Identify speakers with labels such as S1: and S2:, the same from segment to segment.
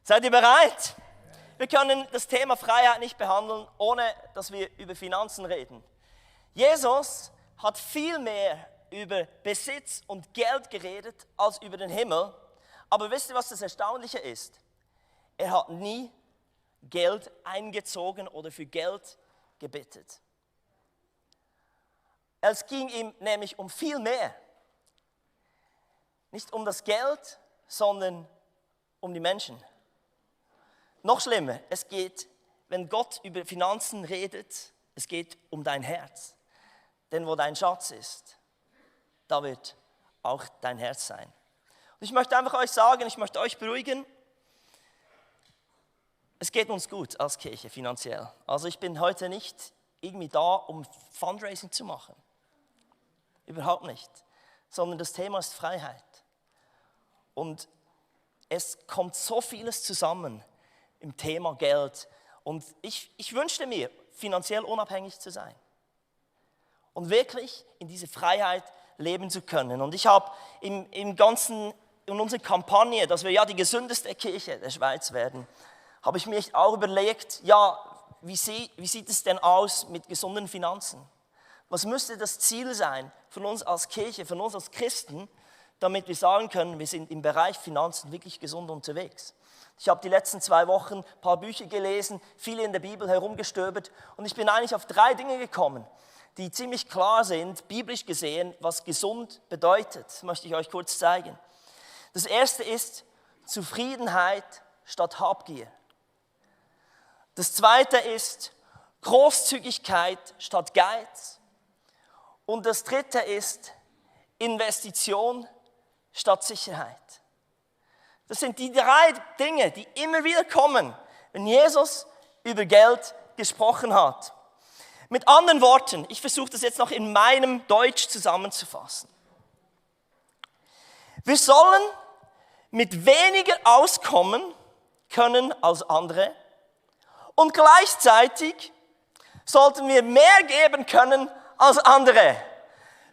S1: Seid ihr bereit? Wir können das Thema Freiheit nicht behandeln, ohne dass wir über Finanzen reden. Jesus hat viel mehr über Besitz und Geld geredet als über den Himmel. Aber wisst ihr, was das Erstaunliche ist? Er hat nie Geld eingezogen oder für Geld gebettet. Es ging ihm nämlich um viel mehr. Nicht um das Geld, sondern um die Menschen. Noch schlimmer, es geht, wenn Gott über Finanzen redet, es geht um dein Herz. Denn wo dein Schatz ist, da wird auch dein Herz sein. Und ich möchte einfach euch sagen, ich möchte euch beruhigen, es geht uns gut als Kirche finanziell. Also ich bin heute nicht irgendwie da, um Fundraising zu machen. Überhaupt nicht. Sondern das Thema ist Freiheit. Und es kommt so vieles zusammen im Thema Geld. Und ich wünschte mir, finanziell unabhängig zu sein. Und wirklich in diese Freiheit leben zu können. Und ich habe in unserer Kampagne, dass wir ja die gesündeste Kirche der Schweiz werden, habe ich mir auch überlegt, ja, wie sieht es denn aus mit gesunden Finanzen? Was müsste das Ziel sein von uns als Kirche, von uns als Christen, damit wir sagen können, wir sind im Bereich Finanzen wirklich gesund unterwegs? Ich habe die letzten 2 Wochen ein paar Bücher gelesen, viele in der Bibel herumgestöbert und ich bin eigentlich auf 3 Dinge gekommen, die ziemlich klar sind, biblisch gesehen, was gesund bedeutet. Das möchte ich euch kurz zeigen. Das erste ist Zufriedenheit statt Habgier. Das zweite ist Großzügigkeit statt Geiz. Und das dritte ist Investition statt Sicherheit. Das sind die 3 Dinge, die immer wieder kommen, wenn Jesus über Geld gesprochen hat. Mit anderen Worten, ich versuche das jetzt noch in meinem Deutsch zusammenzufassen. Wir sollen mit weniger auskommen können als andere und gleichzeitig sollten wir mehr geben können als andere.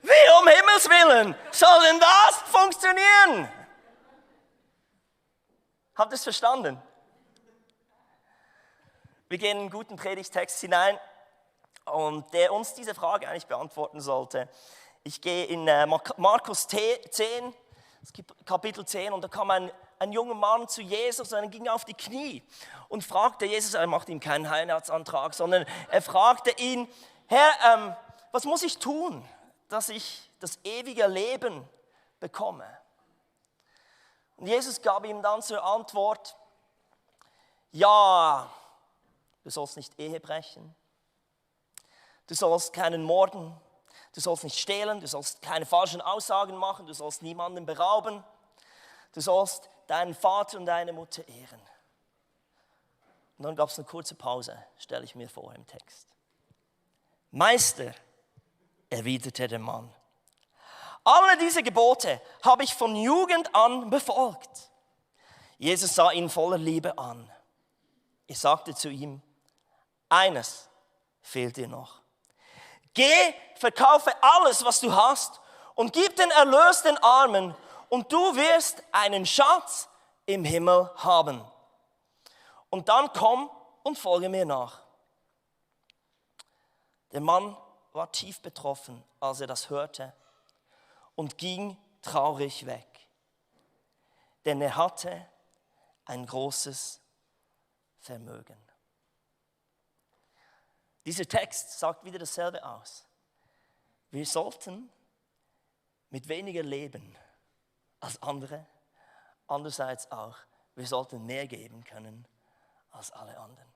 S1: Wie um Himmels Willen soll denn das funktionieren? Habt ihr es verstanden? Wir gehen in einen guten Predigtext hinein und der uns diese Frage eigentlich beantworten sollte. Ich gehe in Markus 10, Kapitel 10 und da kam ein junger Mann zu Jesus und er ging auf die Knie und fragte Jesus, er macht ihm keinen Heiratsantrag, sondern er fragte ihn, Herr, was muss ich tun, dass ich das ewige Leben bekomme? Und Jesus gab ihm dann zur Antwort, ja, du sollst nicht Ehe brechen, du sollst keinen morden, du sollst nicht stehlen, du sollst keine falschen Aussagen machen, du sollst niemanden berauben, du sollst deinen Vater und deine Mutter ehren. Und dann gab es eine kurze Pause, stelle ich mir vor im Text. Meister, erwiderte der Mann, alle diese Gebote habe ich von Jugend an befolgt. Jesus sah ihn voller Liebe an. Er sagte zu ihm, eines fehlt dir noch. Geh, verkaufe alles, was du hast und gib den Erlös den Armen und du wirst einen Schatz im Himmel haben. Und dann komm und folge mir nach. Der Mann war tief betroffen, als er das hörte und ging traurig weg, denn er hatte ein großes Vermögen. Dieser Text sagt wieder dasselbe aus. Wir sollten mit weniger leben als andere, andererseits auch, wir sollten mehr geben können als alle anderen.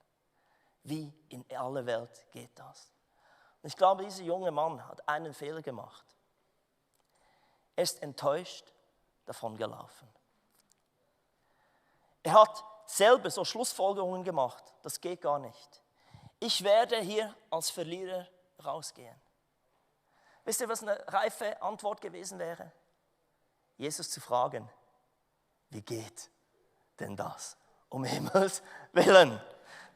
S1: Wie in aller Welt geht das? Und ich glaube, dieser junge Mann hat einen Fehler gemacht. Er ist enttäuscht davon gelaufen. Er hat selber so Schlussfolgerungen gemacht, das geht gar nicht. Ich werde hier als Verlierer rausgehen. Wisst ihr, was eine reife Antwort gewesen wäre? Jesus zu fragen, wie geht denn das? Um Himmels Willen.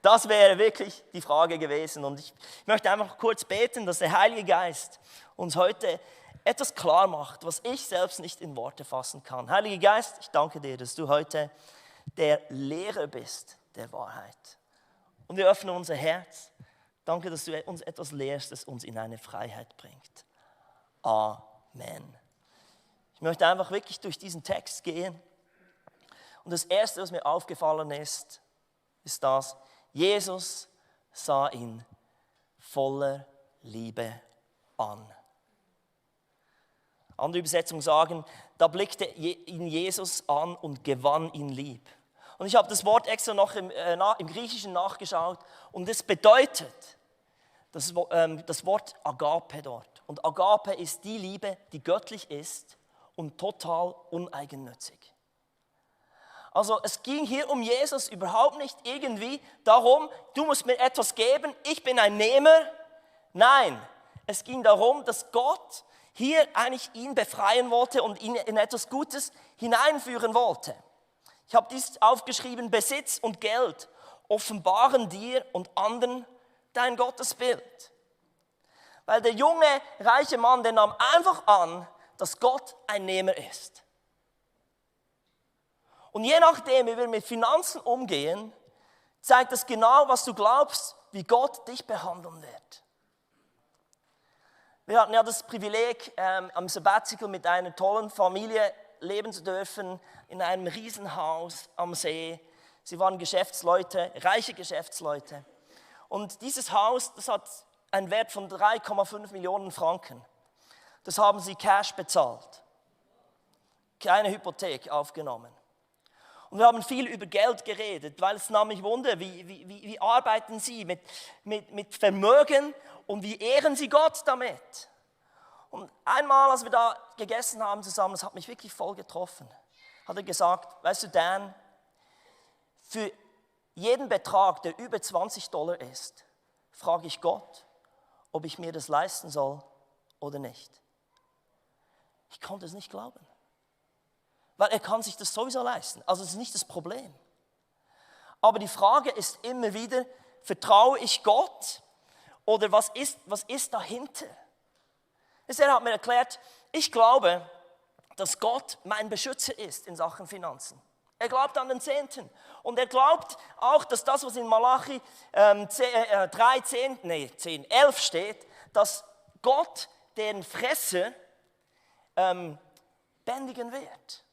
S1: Das wäre wirklich die Frage gewesen. Und ich möchte einfach kurz beten, dass der Heilige Geist uns heute etwas klar macht, was ich selbst nicht in Worte fassen kann. Heiliger Geist, ich danke dir, dass du heute der Lehrer bist der Wahrheit. Und wir öffnen unser Herz. Danke, dass du uns etwas lehrst, das uns in eine Freiheit bringt. Amen. Ich möchte einfach wirklich durch diesen Text gehen. Und das Erste, was mir aufgefallen ist, ist das: Jesus sah ihn voller Liebe an. Andere Übersetzungen sagen, da blickte ihn Jesus an und gewann ihn lieb. Und ich habe das Wort extra noch im Griechischen nachgeschaut und es bedeutet das Wort Agape dort. Und Agape ist die Liebe, die göttlich ist und total uneigennützig. Also es ging hier um Jesus überhaupt nicht irgendwie darum, du musst mir etwas geben, ich bin ein Nehmer. Nein, es ging darum, dass Gott hier eigentlich ihn befreien wollte und ihn in etwas Gutes hineinführen wollte. Ich habe dies aufgeschrieben: Besitz und Geld offenbaren dir und anderen dein Gottesbild. Weil der junge, reiche Mann, der nahm einfach an, dass Gott ein Nehmer ist. Und je nachdem, wie wir mit Finanzen umgehen, zeigt das genau, was du glaubst, wie Gott dich behandeln wird. Wir hatten ja das Privileg, am Sabbatical mit einer tollen Familie leben zu dürfen, in einem Riesenhaus am See. Sie waren Geschäftsleute, reiche Geschäftsleute. Und dieses Haus, das hat einen Wert von 3,5 Millionen Franken. Das haben sie Cash bezahlt. Keine Hypothek aufgenommen. Und wir haben viel über Geld geredet, weil es nahm mich Wunder, wie arbeiten Sie mit Vermögen und wie ehren Sie Gott damit? Und einmal, als wir da gegessen haben zusammen, das hat mich wirklich voll getroffen, hat er gesagt: Weißt du, Dan, für jeden Betrag, der über $20 ist, frage ich Gott, ob ich mir das leisten soll oder nicht. Ich konnte es nicht glauben. Weil er kann sich das sowieso leisten. Also das ist nicht das Problem. Aber die Frage ist immer wieder, vertraue ich Gott oder was ist dahinter? Er hat mir erklärt, ich glaube, dass Gott mein Beschützer ist in Sachen Finanzen. Er glaubt an den Zehnten. Und er glaubt auch, dass das, was in Malachi 11 steht, dass Gott den Fresser bändigen wird.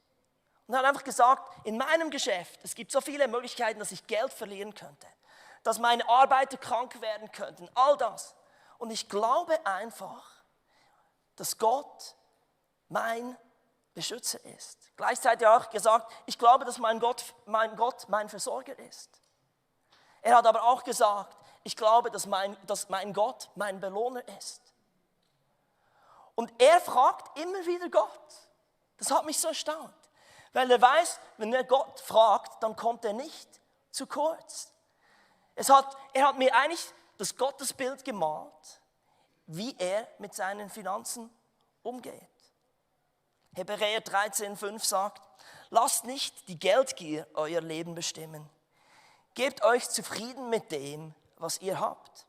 S1: Und er hat einfach gesagt, in meinem Geschäft, es gibt so viele Möglichkeiten, dass ich Geld verlieren könnte, dass meine Arbeiter krank werden könnten, all das. Und ich glaube einfach, dass Gott mein Beschützer ist. Gleichzeitig auch gesagt, ich glaube, dass mein Gott mein Versorger ist. Er hat aber auch gesagt, ich glaube, dass mein Gott mein Belohner ist. Und er fragt immer wieder Gott. Das hat mich so erstaunt. Weil er weiß, wenn er Gott fragt, dann kommt er nicht zu kurz. Er hat mir eigentlich das Gottesbild gemalt, wie er mit seinen Finanzen umgeht. Hebräer 13,5 sagt, lasst nicht die Geldgier euer Leben bestimmen. Gebt euch zufrieden mit dem, was ihr habt.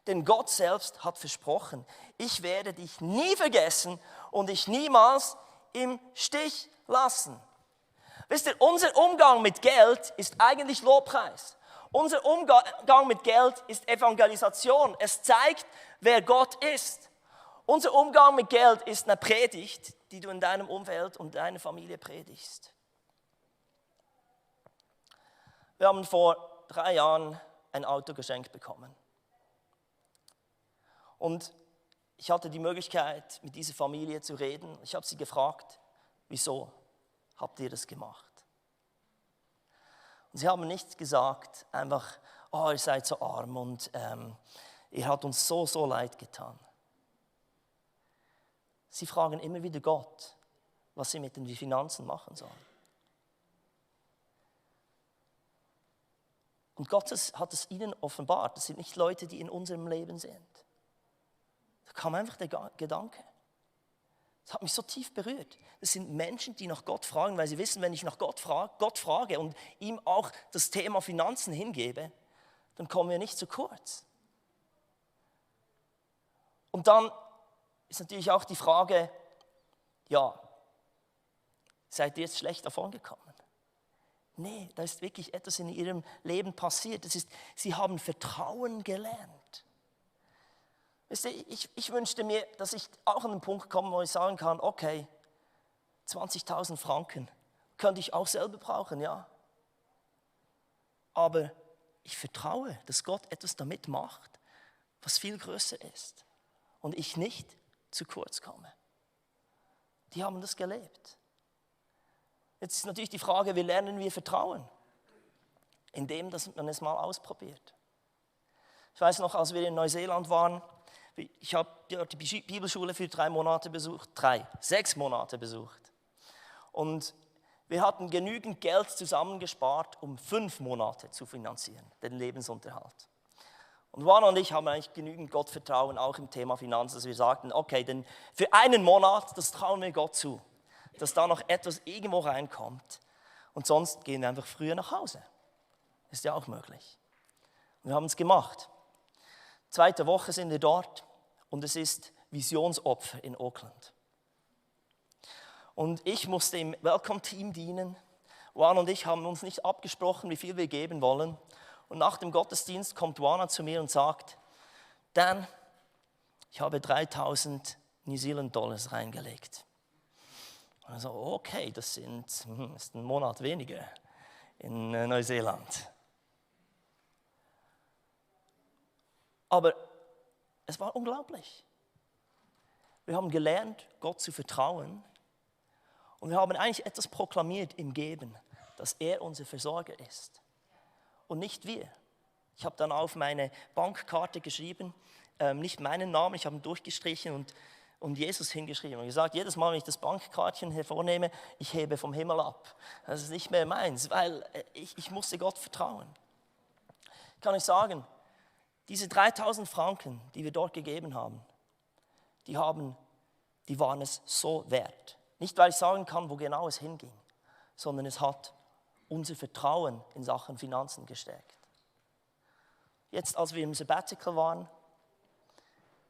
S1: Denn Gott selbst hat versprochen, ich werde dich nie vergessen und dich niemals im Stich lassen. Wisst ihr, unser Umgang mit Geld ist eigentlich Lobpreis. Unser Umgang mit Geld ist Evangelisation. Es zeigt, wer Gott ist. Unser Umgang mit Geld ist eine Predigt, die du in deinem Umfeld und deiner Familie predigst. Wir haben vor 3 Jahren ein Auto geschenkt bekommen. Und ich hatte die Möglichkeit, mit dieser Familie zu reden. Ich habe sie gefragt, wieso habt ihr das gemacht? Und sie haben nicht gesagt, einfach, oh, ihr seid so arm und ihr habt uns so leid getan. Sie fragen immer wieder Gott, was sie mit den Finanzen machen sollen. Und Gott hat es ihnen offenbart. Das sind nicht Leute, die in unserem Leben sind. Da kam einfach der Gedanke. Das hat mich so tief berührt. Das sind Menschen, die nach Gott fragen, weil sie wissen, wenn ich nach Gott frage und ihm auch das Thema Finanzen hingebe, dann kommen wir nicht zu kurz. Und dann ist natürlich auch die Frage, ja, seid ihr jetzt schlecht davon gekommen? Nee, da ist wirklich etwas in ihrem Leben passiert. Sie haben Vertrauen gelernt. Wisst ihr, ich wünschte mir, dass ich auch an den Punkt komme, wo ich sagen kann, okay, 20.000 Franken könnte ich auch selber brauchen, ja. Aber ich vertraue, dass Gott etwas damit macht, was viel größer ist. Und ich nicht zu kurz komme. Die haben das gelebt. Jetzt ist natürlich die Frage, wie lernen wir Vertrauen? Indem, dass man es mal ausprobiert. Ich weiß noch, als wir in Neuseeland waren, ich habe die Bibelschule für 3 Monate besucht, 6 Monate besucht. Und wir hatten genügend Geld zusammengespart, um 5 Monate zu finanzieren, den Lebensunterhalt. Und Juana und ich haben eigentlich genügend Gottvertrauen, auch im Thema Finanzen, dass wir sagten, okay, denn für einen Monat, das trauen wir Gott zu, dass da noch etwas irgendwo reinkommt. Und sonst gehen wir einfach früher nach Hause. Ist ja auch möglich. Und wir haben es gemacht. 2. Woche sind wir dort und es ist Visionsopfer in Auckland. Und ich musste im Welcome-Team dienen. Juan und ich haben uns nicht abgesprochen, wie viel wir geben wollen. Und nach dem Gottesdienst kommt Juana zu mir und sagt, Dan, ich habe 3.000 New Zealand Dollars reingelegt. Und ich so, okay, das ist ein Monat weniger in Neuseeland. Aber es war unglaublich. Wir haben gelernt, Gott zu vertrauen. Und wir haben eigentlich etwas proklamiert im Geben, dass er unser Versorger ist. Und nicht wir. Ich habe dann auf meine Bankkarte geschrieben, nicht meinen Namen, ich habe ihn durchgestrichen und Jesus hingeschrieben. Und gesagt, jedes Mal, wenn ich das Bankkartchen hervornehme, ich hebe vom Himmel ab. Das ist nicht mehr meins, weil ich musste Gott vertrauen. Kann ich sagen, diese 3.000 Franken, die wir dort gegeben haben, die waren es so wert. Nicht, weil ich sagen kann, wo genau es hinging, sondern es hat unser Vertrauen in Sachen Finanzen gestärkt. Jetzt, als wir im Sabbatical waren,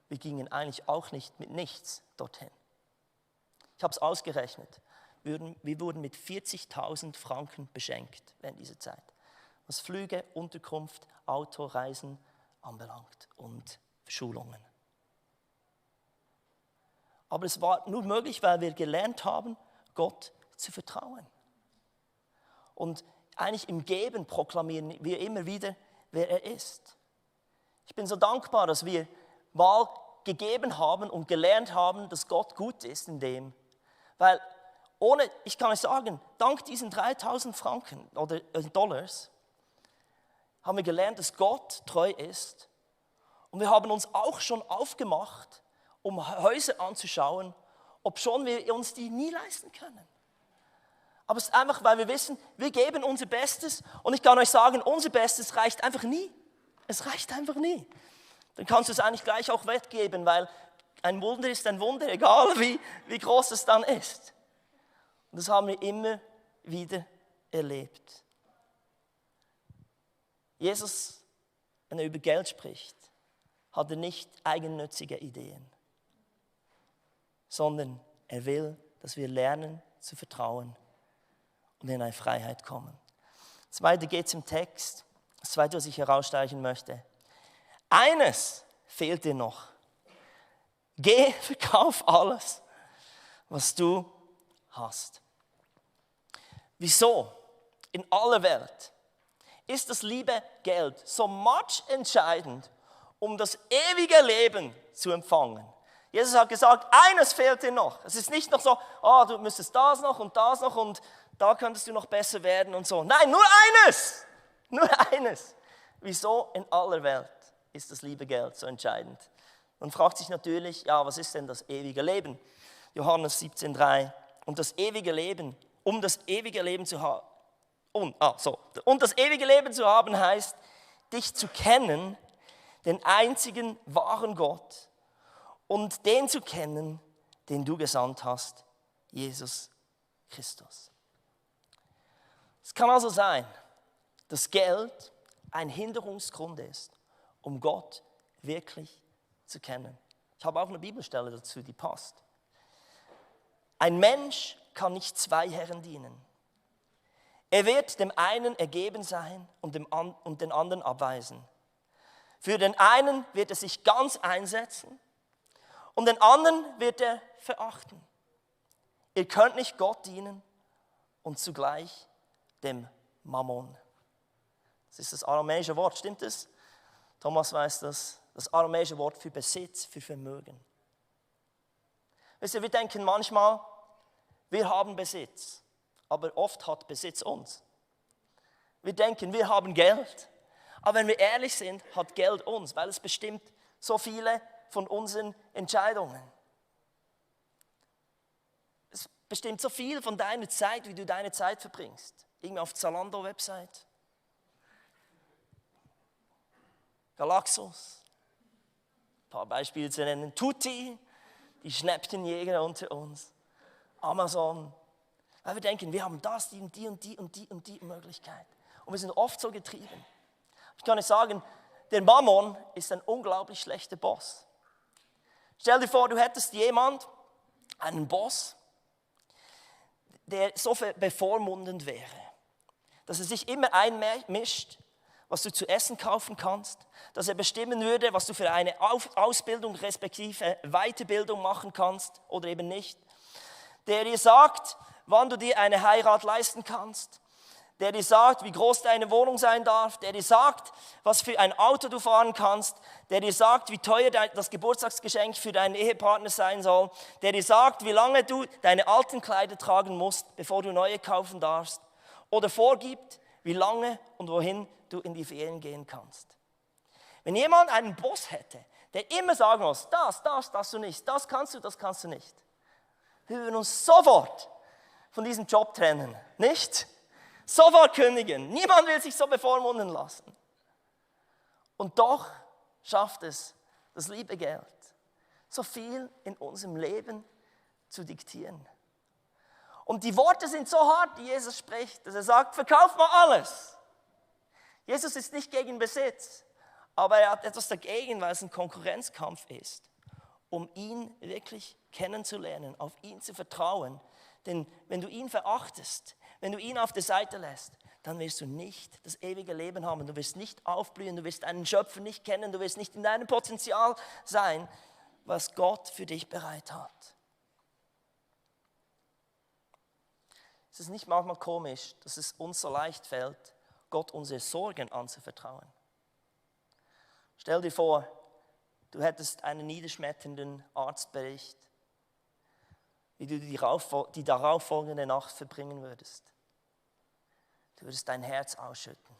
S1: wir gingen eigentlich auch nicht mit nichts dorthin. Ich habe es ausgerechnet. Wir wurden mit 40.000 Franken beschenkt während dieser Zeit. Was Flüge, Unterkunft, Auto, Reisen anbelangt und Schulungen. Aber es war nur möglich, weil wir gelernt haben, Gott zu vertrauen. Und eigentlich im Geben proklamieren wir immer wieder, wer er ist. Ich bin so dankbar, dass wir mal gegeben haben und gelernt haben, dass Gott gut ist in dem. Weil ich kann euch sagen, dank diesen 3.000 Franken oder Dollars haben wir gelernt, dass Gott treu ist. Und wir haben uns auch schon aufgemacht, um Häuser anzuschauen, obschon wir uns die nie leisten können. Aber es ist einfach, weil wir wissen, wir geben unser Bestes und ich kann euch sagen, unser Bestes reicht einfach nie. Es reicht einfach nie. Dann kannst du es eigentlich gleich auch weggeben, weil ein Wunder ist ein Wunder, egal wie groß es dann ist. Und das haben wir immer wieder erlebt. Jesus, wenn er über Geld spricht, hat er nicht eigennützige Ideen, sondern er will, dass wir lernen zu vertrauen und in eine Freiheit kommen. Das Zweite geht es im Text. Das Zweite, was ich herausstreichen möchte. Eines fehlt dir noch. Geh, verkauf alles, was du hast. Wieso in aller Welt ist das liebe Geld so entscheidend, um das ewige Leben zu empfangen? Jesus hat gesagt, eines fehlt dir noch. Es ist nicht noch so, du müsstest das noch und da könntest du noch besser werden und so. Nein, nur eines. Nur eines. Wieso in aller Welt ist das liebe Geld so entscheidend? Man fragt sich natürlich, was ist denn das ewige Leben? Johannes 17,3. Und das ewige Leben, um das ewige Leben zu haben, und das ewige Leben zu haben heißt, dich zu kennen, den einzigen wahren Gott, und den zu kennen, den du gesandt hast, Jesus Christus. Es kann also sein, dass Geld ein Hinderungsgrund ist, um Gott wirklich zu kennen. Ich habe auch eine Bibelstelle dazu, die passt. Ein Mensch kann nicht 2 Herren dienen. Er wird dem einen ergeben sein und den anderen abweisen. Für den einen wird er sich ganz einsetzen und den anderen wird er verachten. Ihr könnt nicht Gott dienen und zugleich dem Mammon. Das ist das aramäische Wort, stimmt es? Thomas weiß das. Das aramäische Wort für Besitz, für Vermögen. Wisst ihr, wir denken manchmal, wir haben Besitz, aber oft hat Besitz uns. Wir denken, wir haben Geld, aber wenn wir ehrlich sind, hat Geld uns, weil es bestimmt so viele von unseren Entscheidungen. Es bestimmt so viel von deiner Zeit, wie du deine Zeit verbringst. Irgendwie auf Zalando-Website. Galaxus. Ein paar Beispiele zu nennen. Tutti, die Schnäppchenjäger unter uns. Amazon. Weil wir denken, wir haben das, die und die und die und die und die Möglichkeit. Und wir sind oft so getrieben. Ich kann euch sagen, der Mammon ist ein unglaublich schlechter Boss. Stell dir vor, du hättest einen Boss, der so bevormundend wäre, dass er sich immer einmischt, was du zu essen kaufen kannst, dass er bestimmen würde, was du für eine Ausbildung respektive Weiterbildung machen kannst oder eben nicht, der dir sagt, wann du dir eine Heirat leisten kannst, der dir sagt, wie groß deine Wohnung sein darf, der dir sagt, was für ein Auto du fahren kannst, der dir sagt, wie teuer das Geburtstagsgeschenk für deinen Ehepartner sein soll, der dir sagt, wie lange du deine alten Kleider tragen musst, bevor du neue kaufen darfst, oder vorgibt, wie lange und wohin du in die Ferien gehen kannst. Wenn jemand einen Boss hätte, der immer sagen muss, das darfst du nicht, das kannst du nicht, wir würden uns sofort von diesem Job trennen, nicht? Sofort kündigen. Niemand will sich so bevormunden lassen. Und doch schafft es das liebe Geld, so viel in unserem Leben zu diktieren. Und die Worte sind so hart, die Jesus spricht, dass er sagt, verkauf mal alles. Jesus ist nicht gegen Besitz, aber er hat etwas dagegen, weil es ein Konkurrenzkampf ist, um ihn wirklich kennenzulernen, auf ihn zu vertrauen. Denn wenn du ihn verachtest, wenn du ihn auf der Seite lässt, dann wirst du nicht das ewige Leben haben. Du wirst nicht aufblühen, du wirst einen Schöpfer nicht kennen, du wirst nicht in deinem Potenzial sein, was Gott für dich bereit hat. Es ist nicht manchmal komisch, dass es uns so leicht fällt, Gott unsere Sorgen anzuvertrauen. Stell dir vor, du hättest einen niederschmetternden Arztbericht, wie du die darauffolgende Nacht verbringen würdest. Du würdest dein Herz ausschütten.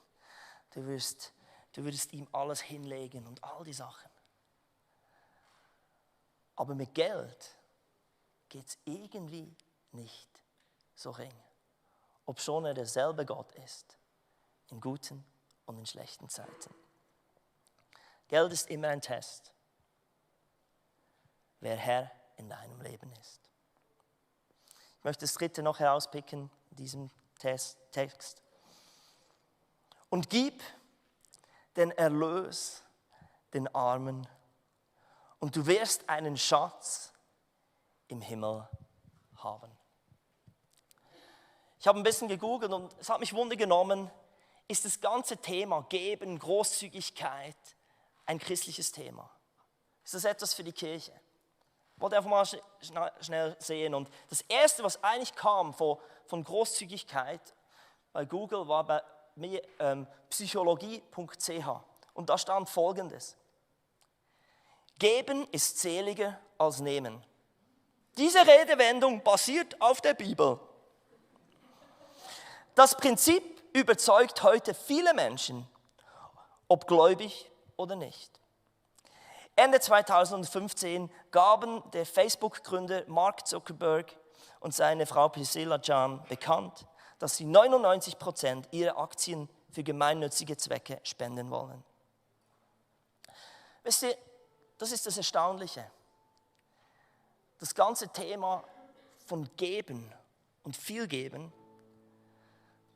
S1: Du würdest ihm alles hinlegen und all die Sachen. Aber mit Geld geht es irgendwie nicht so eng. Obschon er derselbe Gott ist, in guten und in schlechten Zeiten. Geld ist immer ein Test, wer Herr in deinem Leben ist. Ich möchte das dritte noch herauspicken in diesem Text. Und gib den Erlös den Armen, und du wirst einen Schatz im Himmel haben. Ich habe ein bisschen gegoogelt und es hat mich Wunder genommen, ist das ganze Thema Geben, Großzügigkeit ein christliches Thema? Ist das etwas für die Kirche? Ich wollte einfach mal schnell sehen. Und das Erste, was eigentlich kam von Großzügigkeit bei Google, war bei mir psychologie.ch. Und da stand Folgendes: Geben ist seliger als nehmen. Diese Redewendung basiert auf der Bibel. Das Prinzip überzeugt heute viele Menschen, ob gläubig oder nicht. Ende 2015 gaben der Facebook-Gründer Mark Zuckerberg und seine Frau Priscilla Jahn bekannt, dass sie 99% ihrer Aktien für gemeinnützige Zwecke spenden wollen. Wisst ihr, das ist das Erstaunliche. Das ganze Thema von Geben und viel Geben,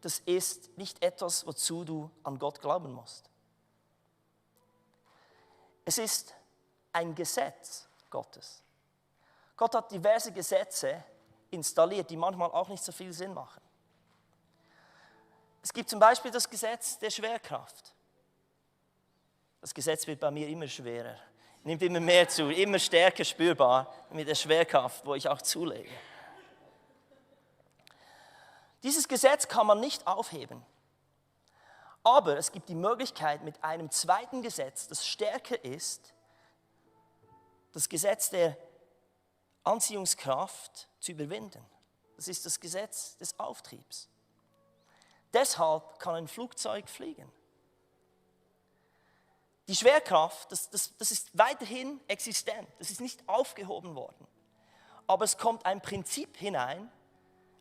S1: das ist nicht etwas, wozu du an Gott glauben musst. Es ist ein Gesetz Gottes. Gott hat diverse Gesetze installiert, die manchmal auch nicht so viel Sinn machen. Es gibt zum Beispiel das Gesetz der Schwerkraft. Das Gesetz wird bei mir immer schwerer, nimmt immer mehr zu, immer stärker spürbar mit der Schwerkraft, wo ich auch zulege. Dieses Gesetz kann man nicht aufheben. Aber es gibt die Möglichkeit, mit einem zweiten Gesetz, das stärker ist, das Gesetz der Anziehungskraft zu überwinden. Das ist das Gesetz des Auftriebs. Deshalb kann ein Flugzeug fliegen. Die Schwerkraft, das ist weiterhin existent, das ist nicht aufgehoben worden. Aber es kommt ein Prinzip hinein,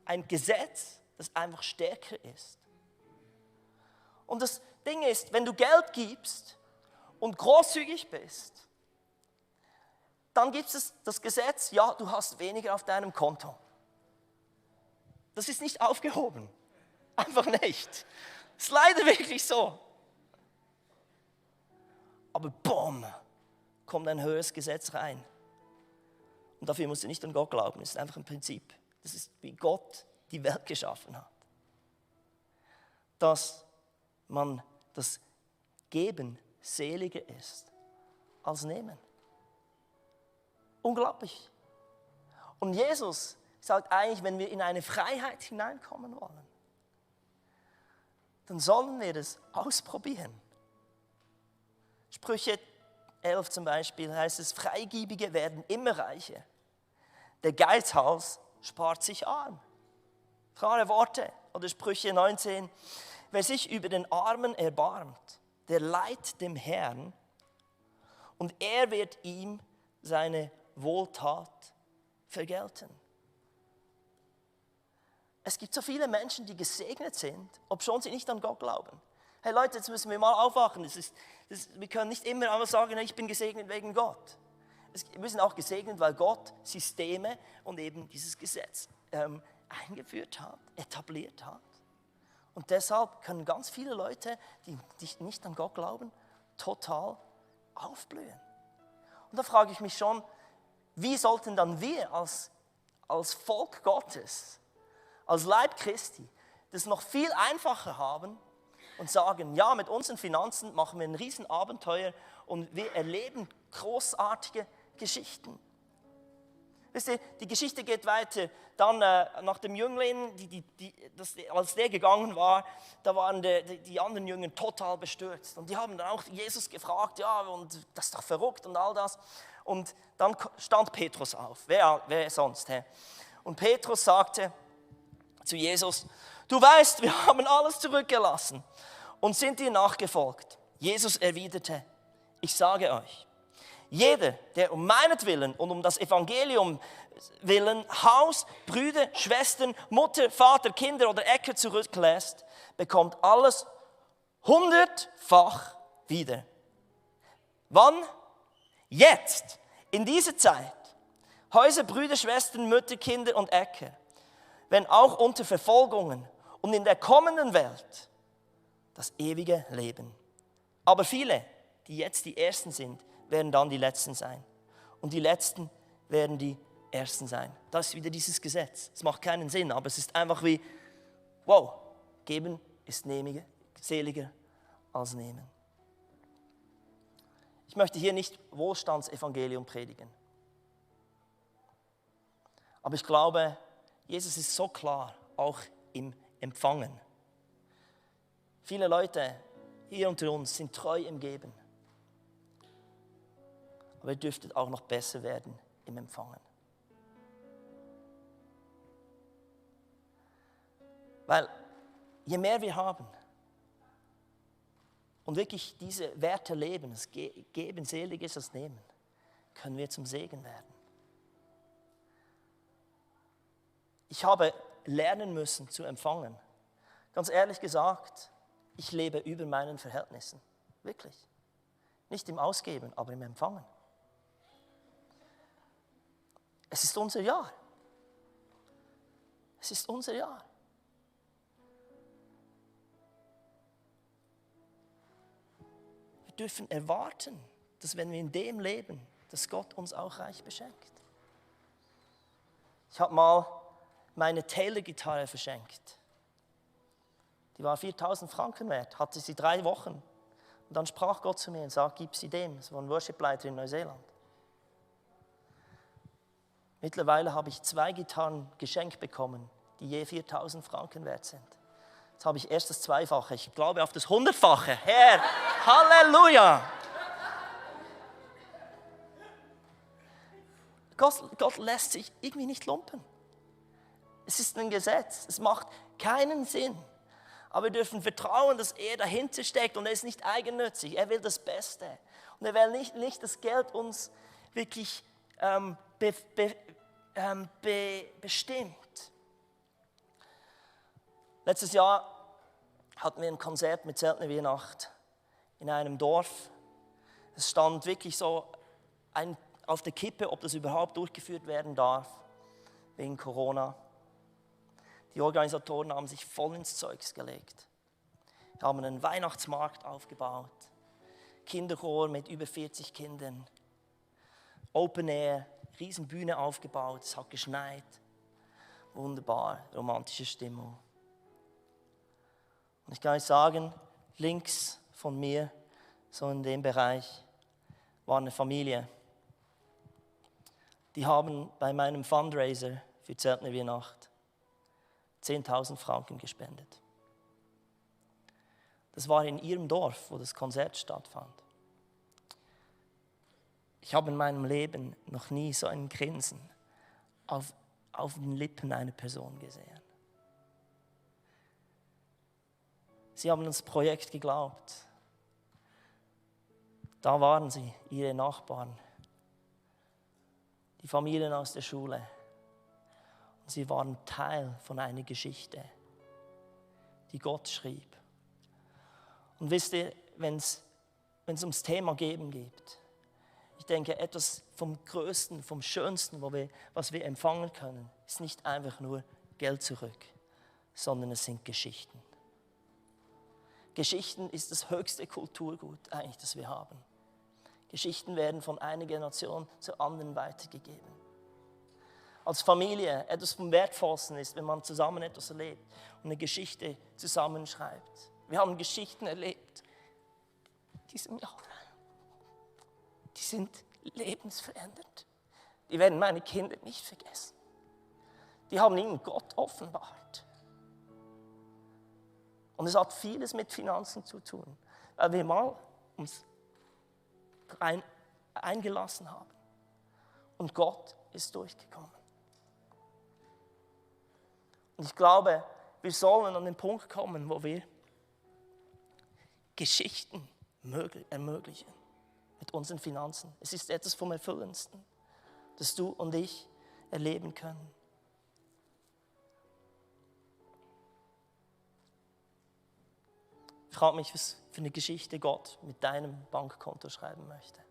S1: ein Gesetz, das einfach stärker ist. Und das Ding ist, wenn du Geld gibst und großzügig bist, dann gibt es das Gesetz, ja, du hast weniger auf deinem Konto. Das ist nicht aufgehoben. Einfach nicht. Das ist leider wirklich so. Aber boom, kommt ein höheres Gesetz rein. Und dafür musst du nicht an Gott glauben, das ist einfach ein Prinzip. Das ist, wie Gott die Welt geschaffen hat. Dass man das Geben seliger ist als Nehmen. Unglaublich. Und Jesus sagt eigentlich, wenn wir in eine Freiheit hineinkommen wollen, dann sollen wir das ausprobieren. Sprüche 11 zum Beispiel heißt es, Freigebige werden immer reicher. Der Geizhals spart sich arm. Klare Worte. Oder Sprüche 19, wer sich über den Armen erbarmt, der leiht dem Herrn und er wird ihm seine Wohltat vergelten. Es gibt so viele Menschen, die gesegnet sind, obschon sie nicht an Gott glauben. Hey Leute, jetzt müssen wir mal aufwachen. Wir können nicht immer einmal sagen, ich bin gesegnet wegen Gott. Wir sind auch gesegnet, weil Gott Systeme und eben dieses Gesetz eingeführt hat, etabliert hat. Und deshalb können ganz viele Leute, die nicht an Gott glauben, total aufblühen. Und da frage ich mich schon, wie sollten dann wir als Volk Gottes, als Leib Christi, das noch viel einfacher haben und sagen, ja, mit unseren Finanzen machen wir ein Riesenabenteuer und wir erleben großartige Geschichten. Wisst ihr, die Geschichte geht weiter. Dann nach dem Jüngling, als der gegangen war, da waren die anderen Jünger total bestürzt. Und die haben dann auch Jesus gefragt, ja, und das ist doch verrückt und all das. Und dann stand Petrus auf. Wer sonst? Hä? Und Petrus sagte zu Jesus, du weißt, wir haben alles zurückgelassen und sind dir nachgefolgt. Jesus erwiderte, ich sage euch, jeder, der um meinetwillen und um das Evangelium willen Haus, Brüder, Schwestern, Mutter, Vater, Kinder oder Äcker zurücklässt, bekommt alles 100-fach wieder. Wann? Jetzt, in dieser Zeit. Häuser, Brüder, Schwestern, Mütter, Kinder und Äcker. Wenn auch unter Verfolgungen und in der kommenden Welt das ewige Leben. Aber viele, die jetzt die Ersten sind, werden dann die Letzten sein. Und die Letzten werden die Ersten sein. Das ist wieder dieses Gesetz. Es macht keinen Sinn, aber es ist einfach wie, wow, geben ist seliger als nehmen. Ich möchte hier nicht Wohlstandsevangelium predigen. Aber ich glaube, Jesus ist so klar, auch im Empfangen. Viele Leute hier unter uns sind treu im Geben. Aber ihr dürftet auch noch besser werden im Empfangen. Weil je mehr wir haben und wirklich diese Werte leben, das Geben selig ist als Nehmen, können wir zum Segen werden. Ich habe lernen müssen zu empfangen. Ganz ehrlich gesagt, ich lebe über meinen Verhältnissen. Wirklich. Nicht im Ausgeben, aber im Empfangen. Es ist unser Jahr. Es ist unser Jahr. Wir dürfen erwarten, dass wenn wir in dem leben, dass Gott uns auch reich beschenkt. Ich habe mal meine Taylor-Gitarre verschenkt. Die war 4.000 Franken wert, hatte sie 3 Wochen. Und dann sprach Gott zu mir und sagte, gib sie dem. Das war ein Worship-Leiter in Neuseeland. Mittlerweile habe ich 2 Gitarren geschenkt bekommen, die je 4.000 Franken wert sind. Jetzt habe ich erst das Zweifache, ich glaube auf das 100-fache. Herr, Halleluja! Gott lässt sich irgendwie nicht lumpen. Es ist ein Gesetz, es macht keinen Sinn. Aber wir dürfen vertrauen, dass er dahinter steckt und er ist nicht eigennützig. Er will das Beste. Und er will nicht das Geld uns wirklich bestimmt. Letztes Jahr hatten wir ein Konzert mit Zeltner Weihnacht in einem Dorf. Es stand wirklich so auf der Kippe, ob das überhaupt durchgeführt werden darf, wegen Corona. Die Organisatoren haben sich voll ins Zeugs gelegt. Wir haben einen Weihnachtsmarkt aufgebaut, Kinderchor mit über 40 Kindern, Open Air, Riesenbühne aufgebaut, es hat geschneit, wunderbar, romantische Stimmung. Und ich kann euch sagen, links von mir, so in dem Bereich, war eine Familie. Die haben bei meinem Fundraiser für Zeltner Weihnacht 10.000 Franken gespendet. Das war in ihrem Dorf, wo das Konzert stattfand. Ich habe in meinem Leben noch nie so ein Grinsen auf den Lippen einer Person gesehen. Sie haben das Projekt geglaubt. Da waren sie, ihre Nachbarn, die Familien aus der Schule. Und sie waren Teil von einer Geschichte, die Gott schrieb. Und wisst ihr, wenn es ums Thema Geben geht, ich denke, etwas vom Größten, vom Schönsten, was wir empfangen können, ist nicht einfach nur Geld zurück, sondern es sind Geschichten. Geschichten ist das höchste Kulturgut eigentlich, das wir haben. Geschichten werden von einer Generation zur anderen weitergegeben. Als Familie etwas vom Wertvollsten ist, wenn man zusammen etwas erlebt und eine Geschichte zusammenschreibt. Wir haben Geschichten erlebt, die sind lebensverändernd. Die werden meine Kinder nicht vergessen. Die haben ihnen Gott offenbart. Und es hat vieles mit Finanzen zu tun, weil wir mal uns eingelassen haben. Und Gott ist durchgekommen. Und ich glaube, wir sollen an den Punkt kommen, wo wir Geschichten ermöglichen mit unseren Finanzen. Es ist etwas vom Erfüllendsten, das du und ich erleben können. Ich frage mich, was für eine Geschichte Gott mit deinem Bankkonto schreiben möchte.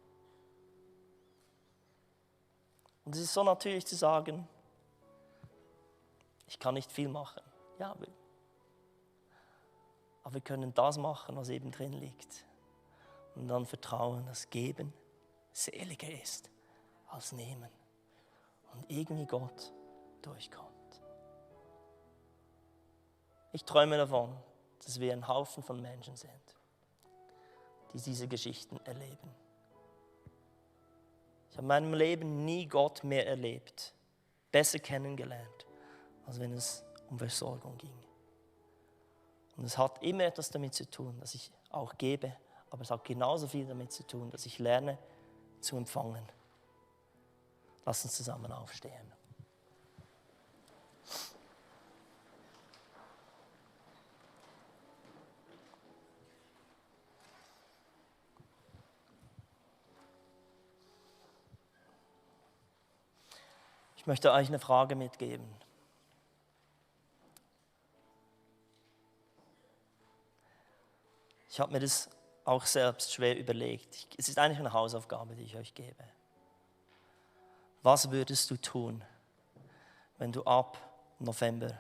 S1: Und es ist so natürlich zu sagen, ich kann nicht viel machen. Ja, aber wir können das machen, was eben drin liegt. Und dann vertrauen, dass Geben seliger ist als Nehmen. Und irgendwie Gott durchkommt. Ich träume davon, dass wir ein Haufen von Menschen sind, die diese Geschichten erleben. Ich habe in meinem Leben nie Gott mehr erlebt, besser kennengelernt, als wenn es um Versorgung ging. Und es hat immer etwas damit zu tun, dass ich auch gebe, aber es hat genauso viel damit zu tun, dass ich lerne zu empfangen. Lass uns zusammen aufstehen. Ich möchte euch eine Frage mitgeben. Ich habe mir das auch selbst schwer überlegt. Es ist eigentlich eine Hausaufgabe, die ich euch gebe. Was würdest du tun, wenn du ab November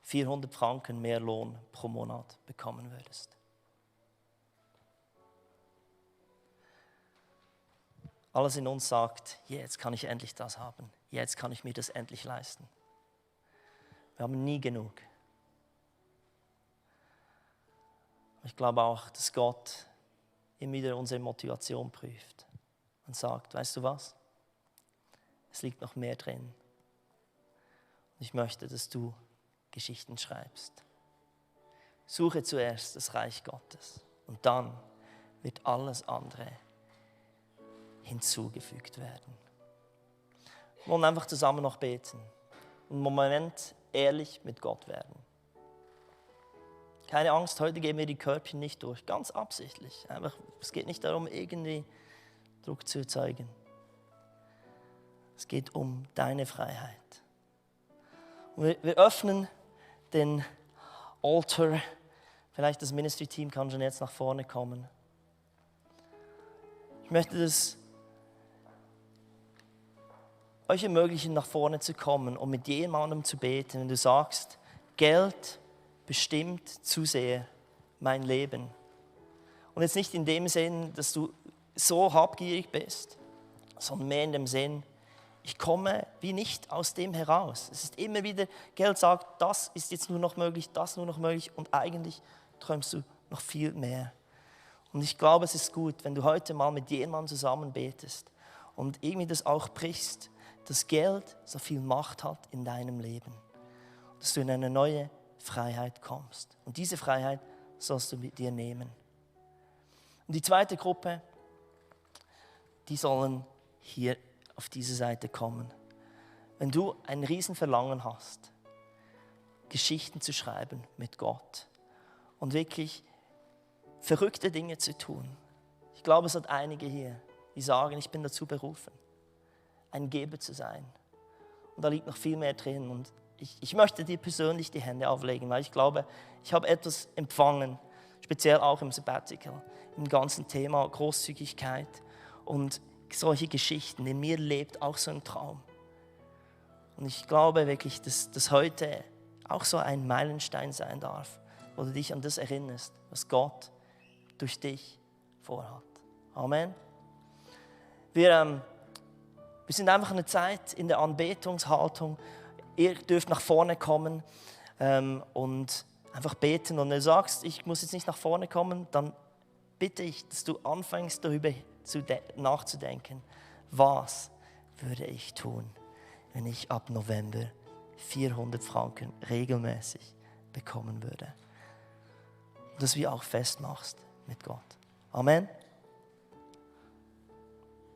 S1: 400 Franken mehr Lohn pro Monat bekommen würdest? Alles in uns sagt, jetzt kann ich endlich das haben. Jetzt kann ich mir das endlich leisten. Wir haben nie genug. Ich glaube auch, dass Gott immer wieder unsere Motivation prüft und sagt, weißt du was? Es liegt noch mehr drin. Und ich möchte, dass du Geschichten schreibst. Suche zuerst das Reich Gottes und dann wird alles andere hinzugefügt werden. Wir wollen einfach zusammen noch beten. Einen Moment ehrlich mit Gott werden. Keine Angst, heute geben wir die Körbchen nicht durch, ganz absichtlich. Einfach, es geht nicht darum, irgendwie Druck zu erzeugen. Es geht um deine Freiheit. Und wir öffnen den Altar. Vielleicht das Ministry-Team kann schon jetzt nach vorne kommen. Ich möchte das euch ermöglichen, nach vorne zu kommen und mit jemandem zu beten, wenn du sagst, Geld bestimmt zu sehr mein Leben. Und jetzt nicht in dem Sinn, dass du so habgierig bist, sondern mehr in dem Sinn, ich komme wie nicht aus dem heraus. Es ist immer wieder, Geld sagt, das ist jetzt nur noch möglich, das nur noch möglich und eigentlich träumst du noch viel mehr. Und ich glaube, es ist gut, wenn du heute mal mit jemandem zusammen betest und irgendwie das auch brichst, dass Geld so viel Macht hat in deinem Leben. Dass du in eine neue Freiheit kommst. Und diese Freiheit sollst du mit dir nehmen. Und die zweite Gruppe, die sollen hier auf diese Seite kommen. Wenn du ein Riesenverlangen hast, Geschichten zu schreiben mit Gott und wirklich verrückte Dinge zu tun. Ich glaube, es hat einige hier, die sagen, ich bin dazu berufen, ein Geber zu sein. Und da liegt noch viel mehr drin. Und ich möchte dir persönlich die Hände auflegen, weil ich glaube, ich habe etwas empfangen, speziell auch im Sabbatical, im ganzen Thema Großzügigkeit und solche Geschichten. In mir lebt auch so ein Traum. Und ich glaube wirklich, dass das heute auch so ein Meilenstein sein darf, wo du dich an das erinnerst, was Gott durch dich vorhat. Amen. Wir sind einfach eine Zeit in der Anbetungshaltung. Ihr dürft nach vorne kommen und einfach beten. Und wenn du sagst, ich muss jetzt nicht nach vorne kommen, dann bitte ich, dass du anfängst, darüber nachzudenken. Was würde ich tun, wenn ich ab November 400 Franken regelmäßig bekommen würde? Und dass du auch festmachst mit Gott. Amen.